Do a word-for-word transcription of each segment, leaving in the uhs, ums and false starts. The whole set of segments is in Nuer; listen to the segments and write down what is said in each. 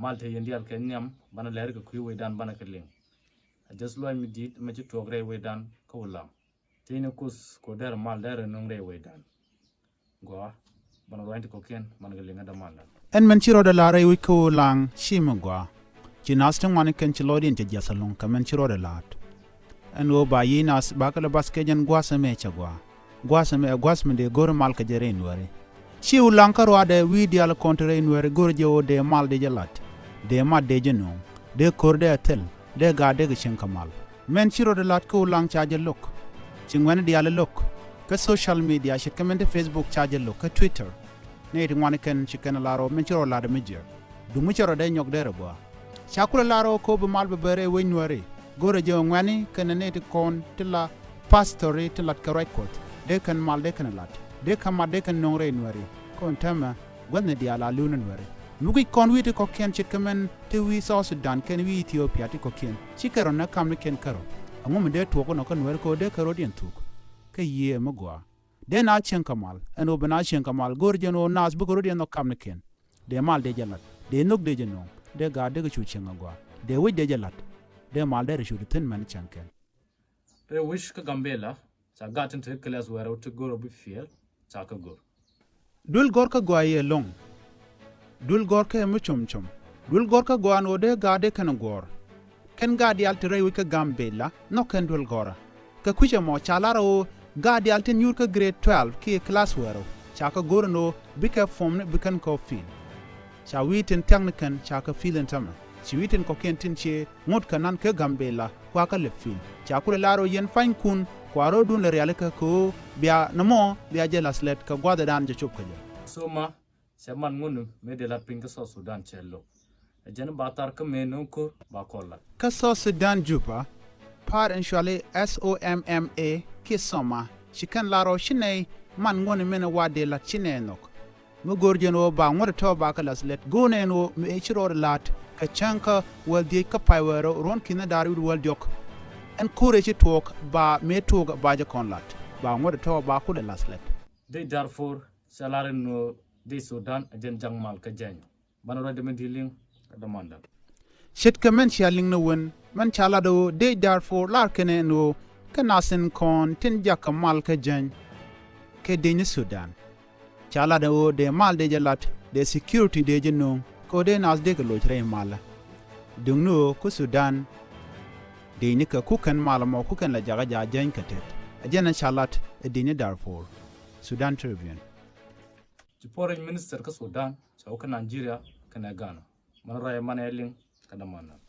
Mal te yɛn diaal kɛ nhiam banɛ lɛr kɛ kui̱ wecdan banɛ kɛ liŋ. A jɛth luɔc mi di̱i̱t mɛ ci tuɔɔk rɛy wecdan kä Ulaŋ. Tëë ni Kuoth kɛ ɣöö derɛ mal derɛ nöŋ rɛy wecdan. Gɔaa, banɛ ruac ti kɔ̱kiɛn banɛ kɛ liŋ kä dämandan. Ɛn mɛn ci rɔɔdɛ la̱t rɛy wec kä Ulaŋ ci mi gɔaa. Ci naath ti ŋuan kɛn ci lɔcdiɛn cɛ jiath ɛlɔ̱ŋ kɛ mɛn ci rɔɔdɛ la̱t. Ɛn ɣöö ba yiëë naath ba kɛ lɛ bath kɛ jɛn gua̱a̱th ɛmɛ cɛ gɔaa. Gua̱a̱th ɛmɛ ɛ gua̱a̱th mi dee go̱r mal kɛ jɛ rɛy Nuääri. Ci Ulaŋ kä ruaadɛ wi̱i̱ diaal kɔn te rɛy Nuääri go̱r jɛ ɣöö dee mal dee jɛ la̱t. Dee mat dee jɛ nööŋ. Dee ko̱r dee a thil. Dee gaat dee kɛ cieŋ kɛ mal. Mɛn ci rɔɔdɛ la̱t kä Ulaŋ ca jɛ lo̱k. Ci ŋuɛ̈ni diaal ɛ lo̱k. Kä social media ce̱tkɛ mɛn te Facebook ca jɛ lo̱k kä Twitter. Nɛy ti ŋuan kɛn ci kɛn ɛ lar ɣöö mɛn ci rɔɔdɛ la̱t ɛ mi jiɛk. Duŋ mi cɛ rɔɔdɛ nyɔk derɛ gɔaa. Ca kulɛ lar ɣöö ko̱o̱p bi mal bɛ bɛ rɛy wec Nuääri. Go̱rɛ jɛ ɣöö ŋuɛ̈ni kɛnɛ nɛy ti kɔn ti la pastori ti lat kɛ ruac Kuɔth. Dee kɛn mal dee kɛn lat. Dee kɛn mat dee kɛn nöŋ rɛy Nuääri. Kɔn täämɛ gua̱thni diaal a li̱w ni Nuääri. Mi guic kɔn wi̱i̱ ti kɔ̱kiɛn ce̱tkɛ mɛn te wi̱i̱ South Sudan kɛnɛ wi̱i̱ Ethiopia ti kɔ̱kiɛn. Ci kɛ rɔ̱ nɛ kamnikiɛn kärɔ̱. Ɛŋu mi dee tuɔɔk inɔ kä Nuääri kɛ ɣöö dee kɛ rɔ̱diɛn thuɔ̱k. Kä yiëë mi gɔaa. Dee naath cieŋ kɛ mal, ɛn ɣöö bi naath cieŋ kɛ mal, go̱o̱r jɛn ɣöö naath bikɛ rɔ̱diɛn nhɔk kamnikiɛn. Dee mal dee jɛ la̱t, dee nhök dee jɛ nööŋ, dee gaat dee kɛ cu cieŋ agɔaa, dee wec dee jɛ la̱t, dee mal dee rɛ cu ti thi̱n mɛn cäŋ kɛn. Rɛy wec kä Gambela, ca gaat tin te class wɛrɛ wä ti go̱r ɔ bi piɛl, ca kä go̱r. Duel gɔ̱rkä gɔaa yɛ lo̱ŋ. Duel gɔ̱rkä ɛ mi com com. Duel gɔ̱rkä gɔaa ni ɣöö dee gaat dee kɛn guɔ̱ɔ̱r. Kɛn gaat diaal ti rɛy wec kä Gambela nhɔk kɛn duel gɔ̱rä. Kɛ kui̱c ɛmɔ ca lar ɣöö gaat diaal tin nyuur kä grade twelve kiɛ class wɛrɛ ca kɛ go̱r ni ɣöö bikɛ form ni bi kɛn kɔ fill. Ca wi̱i̱ tin thia̱k ni kɛn ca kɛ fill in tämɛ. Ci wi̱i̱ tin kɔ̱kiɛn tin cië ŋot kɛ nan kä Gambela kua kä lɛ fill. Ca kulɛ lar ɣöö yɛn panykun kua ro̱o̱dun lɛ rialikä kɛ ɣöö bia nɔmɔ bia jɛ la̱th lɛt kɛ gua̱thdan jɛ cop kä jɛ. Soma cɛ man ŋuni mëë dee lat piny kä South Sudan cɛ lo̱k. Ɛ jɛn ba thar kä mëë no̱o̱ŋ ko̱r ba kɔn lat. Kä South Sudan Juba, pa̱a̱r in cuali S O M M A kiɛ Soma ci kɛn lar ɣöö ci nɛy man ŋuni mëë ni wa dee lat ci nɛy nhɔk. Mi go̱o̱r jɛn ɣöö ba ŋuɔ̱t tɔ̱ ba kɛ la̱th lɛt go̱o̱r nɛn ɣöö mi ëë ci rɔɔd la̱t kɛ cäŋ kä wäl dhiec kä pay wɛɛr ruɔ̱n ki̱n da̱r wi̱cdɛ wäl diɔ̱k. Ɛn ko̱r ëë ci tuɔɔk ba mëë tuɔɔk ba jɛ kɔn la̱t ba ŋuɔ̱t tɔ̱ ba kulɛ la̱th lɛt. Dec Darfur cɛ lar in ɣöö dec Sudan ɛ jɛn ja̱ŋ mal kä jɛny. Banɛ ruacdɛ mi di̱i̱t liŋ kä dämandan. Ce̱tkɛ mɛn cia liŋ ni wen mɛn ca lat ɣöö dec Darfur lar kɛnɛ ɛn ɣöö kä nath in kɔn tin jakä mal kä jäny. Kɛ dec ni Sudan ca lat ɣöö dee mal dee jɛ lat dee security dee jɛ no̱o̱ŋ kɛ ɣöö dee nath dee kɛ loc rɛy malä. Duŋni ɣöö kä Sudan dec ni kɛ ku kɛn mal ɛmɔ ku kɛn la jakä ja̱ jäny kɛ tet. Ɛ jɛn ɛ ca lat ɛ dec ni Darfur. Sudan Tribune. Ci foreign minister kä Sudan cɛ wä kä Nigeria kɛnɛ Ghana. Mɛn rɔy mɛn ɛ liŋ kä dämandan.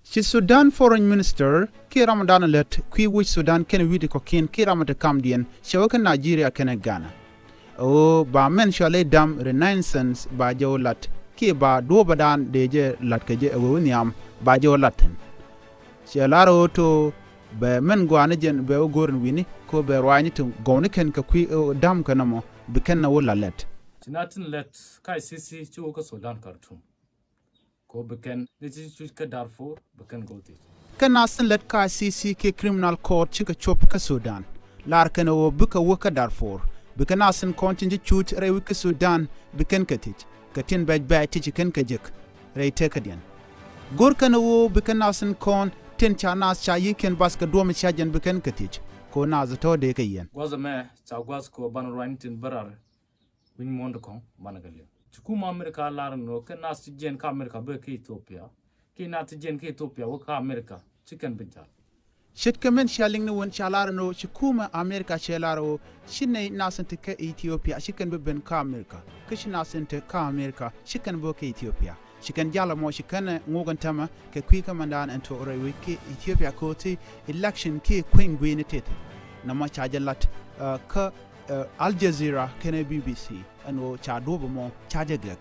Ci Sudan foreign minister kiɛ ram dan lät kui̱ wec Sudan kɛnɛ wi̱i̱ ti kɔ̱kiɛn kiɛ ram ti kamdiɛn cɛ wä kä Nigeria kɛnɛ Ghana. Ɛ ɣöö ba mɛn cɔal i̱ dam renaissance ba jɛ wä lat kiɛ ba duɔ̱ɔ̱pädan dee jɛ lat kɛ jɛ ɛ wee wä nhiam ba jɛ wä lat thi̱n. Cɛ lar ɣöö to bɛ mɛn gɔaa ni jɛn bɛ wä go̱r in wi̱ni kɛ ɣöö bɛ ruaacni ti gɔwni kɛn kɛ kui̱ ɛ dam kɛn ɛmɔ bi kɛn ɛ wä la lɛt. Ci na tin lɛt ka I C C ci wä kä Sudan Khartoum. Kɛ ɣöö bi kɛn ni ci cuc kä Darfur bi kɛn go̱o̱r thiec. Kɛ nath tin lɛt ka I C C kiɛ criminal court cikɛ cuɔp kä Sudan. Lar kɛn ɛ ɣöö bikɛ wä kä Darfur bikɛ nath tin kɔn tin ci cuc rɛy wec kä Sudan bi kɛn kɛ thiec. Kɛ tin bɛc bɛc ti ci kɛn kɛ jek rɛy tekädiɛn. Go̱r kɛn ɛ ɣöö bikɛ nath tin kɔn tin ca nath ca yiëëkiɛn bath kɛ duɔ̱ɔ̱m ca jɛn bi kɛn kɛ thiec. Kɛ ɣöö nath tɔ̱ dee kɛ yɛn. Gua̱th ɛmɛ ca gua̱th kɛ ɣöö banɛ ruaacni tin bä raar wi̱ny muɔ̱ɔ̱n ti kɔ̱ŋ banɛ kɛ liŋ. Ci kumɛ America lar ɛn ɣöö kɛ nath ti jiɛn kä America bä kä Ethiopia kiɛ nath ti jiɛn kä Ethiopia wä kä America ci kɛn bi ja̱l. Ce̱tkɛ mɛn cia liŋ ni wen ca lar ɛn ɣöö ci kumɛ America cɛ lar ɣöö ci nɛy nath tin te kä Ethiopia ci kɛn bi ben kä America kä ci nath tin te kä America ci kɛn bi wä kä Ethiopia. Ci kɛn jal ɛmɔ ci kɛn ɛ ŋuɔk ɛn täämɛ kɛ kui̱ kä mɛndan ɛn tuɔɔk rɛy wec kiɛ Ethiopia kɛ ɣöö ti election kiɛ kueny gui̱ni tëë thi̱n. Nɛmɔ ca jɛ lat kä Al Jazeera kɛnɛ B B C ɛn ɣöö ca duɔ̱ɔ̱p ɛmɔ ca jɛ gɛk.